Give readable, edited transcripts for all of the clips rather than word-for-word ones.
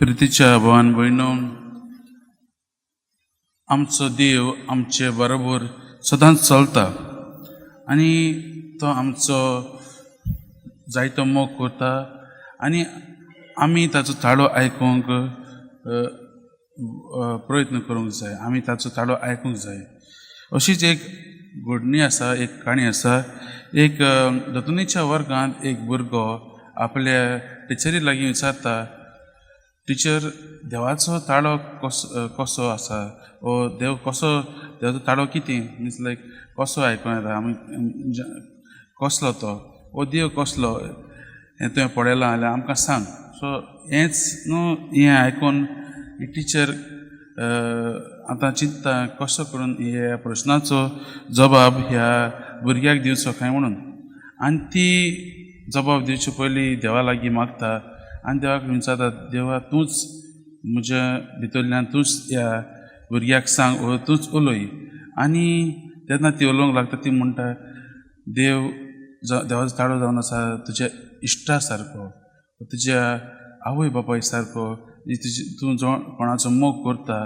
प्रितीच्या भावान भयणो, आमचो देव आमचे बरोबर सदांच चलता आनी तो आमचो जायतो मोग करता आनी आमी ताचो ताळो आयकूंक प्रयत्न करूंक जाय. आमी ताचो ताळो आयकूंक जाय. अशीच एक घडणी आसा, एक काणी आसा. एक दोतोनीच्या वर्गांत एक भुरगो आपल्या टिचरी लागीं विचारता, टिचर, देवाचो ताळो कसो कसो आसा ओ देव कसो, देवाचो ताळो कितें, मिन्स लायक कसो आयकूं येता आमी, कसलो तो ओ देव कसलो हें तुवें पळयलां जाल्यार आमकां सांग. सो हेंच न्हू हें आयकून टिचर आतां चिंत्ता कसो करून ह्या प्रश्नाचो जबाब ह्या भुरग्याक दिवचो काय म्हणून. आनी ती जबाब दिवचे पयलीं देवा लागीं मागता आनी देवाक विचारता, देवा, तूंच म्हज्या भितरल्यान तूंच ह्या भुरग्याक सांग ओ तूंच उलय. आनी तेन्ना ती उलोवंक लागता. ती म्हणटा, देव देवाचो ताळो जावन आसा तुज्या इश्टा सारको, तुज्या आवय बापाय सारको, तुजी तूं जो कोणाचो मोग करता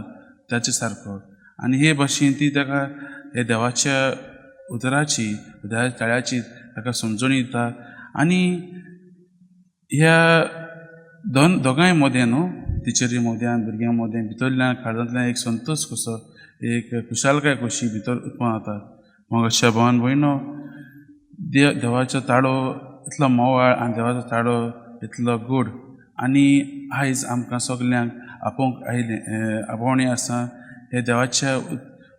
ताचे सारको. आनी हे भाशेन ती ताका हे देवाच्या उतराची, देवाच्या ताळ्याची ताका समजणी दिता. आनी ह्या दोन दोगांय मदें न्हू, टिचरी मदें आनी भुरग्यां मदें, भितरल्यान काळजांतल्यान एक संतोश कसो, एक खुशालकाय कशी भितर उत्पन्न जाता. मोगाच्या भावान भयणो, देव देवाचो ताळो इतलो मोवाळ आनी देवाचो ताळो इतलो गोड. आनी आयज आमकां सगल्यांक आपोवंक आयलें, आपोवणें आसा हे देवाच्या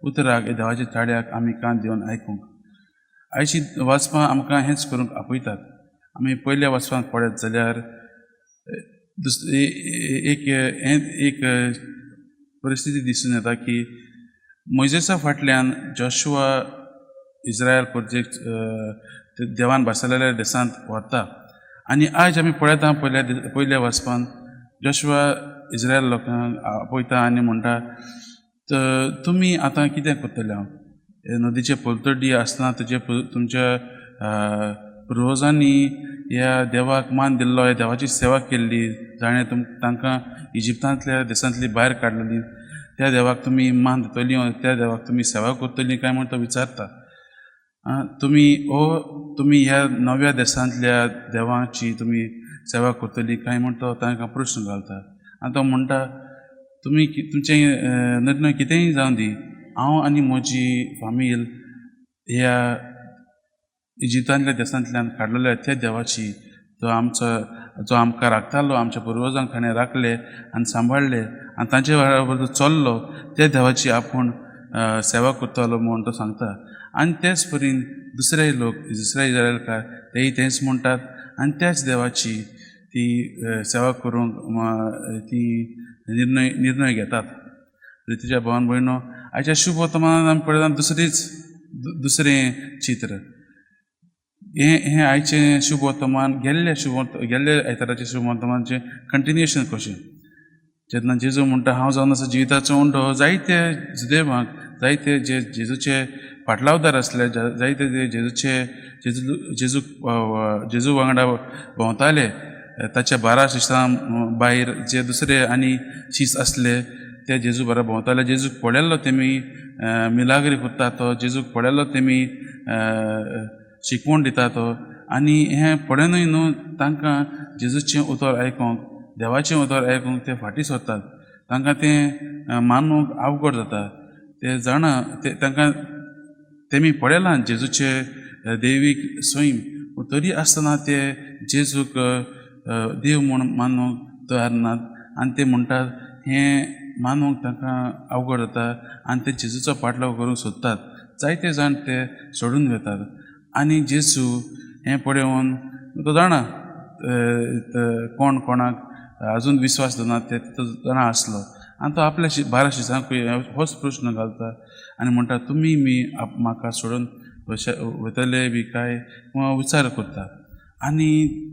उतराक, हे देवाच्या ताळ्याक आमी कान दिवन आयकूंक. आयची वाचपां आमकां हेंच करूंक आपयतात. आमी पयल्या वाचपांत पळयत जाल्यार एक हें एक परिस्थिती दिसून येता की मोयजेसा फाटल्यान जोशुआ इस्रायल प्रजेक देवान भासलेल्या देशांत व्हरता. आनी आयज आमी पळयता पयल्या पयल्या वाचपान जोशुआ इस्रायल लोकांक आपयता आनी म्हणटा, तुमी आतां कितें करतले? हांव नदीचे पलतडी आसतना तुजे तुमच्या पुर्वजांनी ह्या देवाक मान दिल्लो, ह्या देवाची सेवा केल्ली, जाणें तांकां इजिप्तांतल्या देशांतली भायर काडलेली, त्या देवाक तुमी मान दितली, त्या देवाक तुमी सेवा करतली काय म्हण तो विचारता. तुमी ओ तुमी ह्या नव्या देशांतल्या देवाची तुमी सेवा करतली काय म्हण तो तांकां प्रश्न घालता. आनी तो म्हणटा, तुमी तुमचें निर्णय कितेंय जावं दी, हांव आनी म्हजी फामील ह्या इजिप्तांतल्या देशांतल्यान काडलेल्या त्या देवाची, तो आमचो जो आमकां राखतालो, आमच्या पुर्वजांक ताणें राखले आनी सांबाळ्ळे आनी तांचे बरोबर तो चल्लो, त्या देवाची आपूण सेवा करतलो म्हूण तो सांगता. आनी तेच परीन दुसरे लोक, दुसरे इस्रायलकार तेय तेंच म्हणटात आनी त्याच देवाची ती सेवा करूंक ती निर्णय निर्णय घेतात. प्रितीच्या भावान भयणो, आयच्या शुभ वर्तमानान आमी पळयता दुसरीच दुसरें चित्र. हें हें आयचें शुभ वर्तमान गेल्ले शुभ गेल्ले आयताराचें शुभ वर्तमानाचें कंटिन्युएशन कशें. जेन्ना जेजू म्हणटा, हांव जावन आसा जिविताचो उंडो, जायते जुदेवांक, जायते जे जेजूचे फाटलावदार आसले, जायते जे जेजूचे जेजू जेजू जेजू वांगडा भोंवताले, ताच्या 12 शिसां भायर जे दुसरे आनी शीस आसले ते जेजू बरोबर भोंवताले. जेजूक पळयल्लो तेमी मिलाग्री करता तो, जेजूक पळयल्लो तेमी शिकवण दिता तो. आनी हें पळयनूय न्हू तांकां जेजूचें उतर आयकूंक, देवाचें उतर आयकूंक ते फाटीं सरतात. तांकां तें मानूंक अवघड जाता. ते जाणा ते तांकां तेमी पळयलां जेजूचे दैवीक सैम, पूण तरी आसतना ते जेजूक देव म्हूण मानूंक तयार नात. आनी ते म्हणटात हें मानूंक तांकां अवघड जाता आनी ते जेजूचो पाटलाव करूंक सोदतात. जायते जाण ते सोडून वतात. आनी जेजू हें पळोवन तो जाणा कोण कोणाक अजून विस्वास दवरना ते तो जाणा आसलो. आनी तो आपल्या 12 शिसांकूय होच प्रश्न घालता आनी म्हणटा, तुमी मी म्हाका सोडून वतले बी काय विचार करता. आनी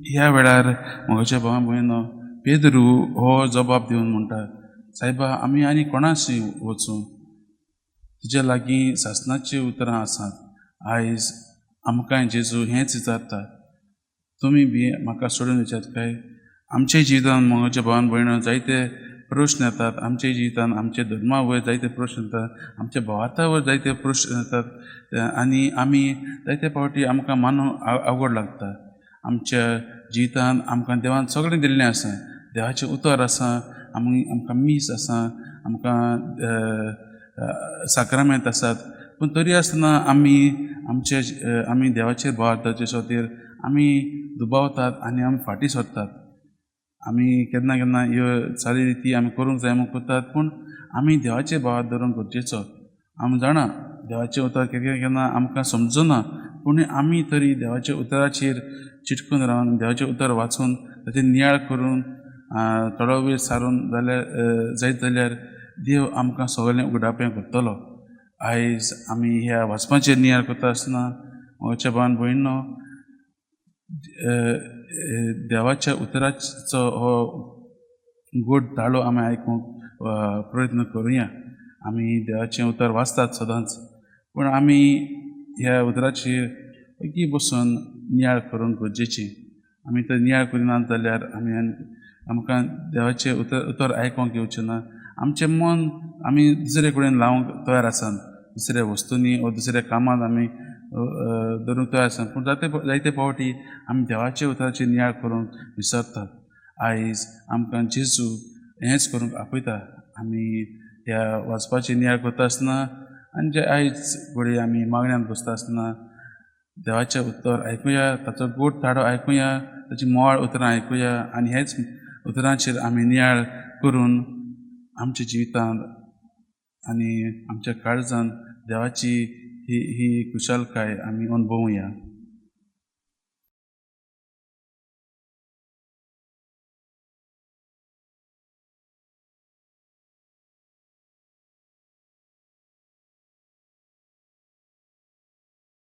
ह्या वेळार म्हज्या भावा भयणो, पेद्रू हो जबाब दिवन म्हणटा, सायबा, आमी आनी कोणाशी वचूं? तुज्या लागीं सासणाचीं उतरां आसात. आयज आमकां जेजू हेंच विचारता, तुमी बी म्हाका सोडून वचात काय? आमच्या जिवितांत मोगाच्या भावान भयणां जायते प्रश्न येतात. आमच्या जिवितांत आमच्या धर्मा वयर जायते प्रश्न येतात, आमच्या भावार्था वयर जायते प्रश्न येतात आनी आमी जायते फावटी आमकां मानूंक आवड लागता. आमच्या जिवितांत आमकां देवान सगळें दिल्लें आसा, देवाचें उतर आसा, आमी आमकां मीस आसा, आमकां साक्रामेंत आसात, पूण तरी आसतना आमी आमचे आमी देवाचेर भावार्थाचे खातीर आमी दुबावतात आनी आमी फाटीं सरतात. आमी केन्ना केन्ना ह्यो चाली रिती आमी करूंक जाय म्हूण करतात, पूण आमी देवाचे भावार्थ धरूंक गरजेचो. आमी जाणा देवाचें उतर केन्ना केन्ना आमकां समजना, पूण आमी तरी देवाच्या उतराचेर चिटकून रावन देवाचें उतर वाचून ताचेर नियाळ करून थोडो वेळ सारून जाल्यार जायत जाल्यार देव आमकां सगळें उगडापें करतलो. आयज आमी ह्या वाचपाचेर नियाळ करता आसतना मोगाच्या भावान भयणीनो, देवाच्या उतराचो हो गोड ताळो आमी आयकूंक प्रयत्न करुया. आमी देवाचें उतर वाचतात सदांच, पूण आमी ह्या उतराचेर ओगी बसून नियाळ करूंक गरजेचें. आमी तर नियाळ करिनात जाल्यार आमी आमकां देवाचें उतर आयकूंक येवचें ना. आमचें मन आमी दुसरे कडेन लावंक तयार आसात, दुसऱ्या वस्तूंनी वा दुसऱ्या कामांत आमी धरूंक तयार आसात, पूण जायते फावटी आमी देवाच्या उतराचेर नियाळ करूंक विसरतात. आयज आमकां जेजू हेंच करूंक आपयता. आमी ह्या वाचपाचेर नियाळ करता आसतना आनी जे आयज घडये आमी मागण्यांत बसता आसतना देवाचें उतर आयकुया, ताचो गोड ताळो आयकुया, ताची मोवाळ उतरां आयकुया आनी हेच उतरांचेर आमी नियाळ करून आमच्या जिवितांत आनी आमच्या काळजांत देवाची ही ही खुशालकाय आमी अणभवुया.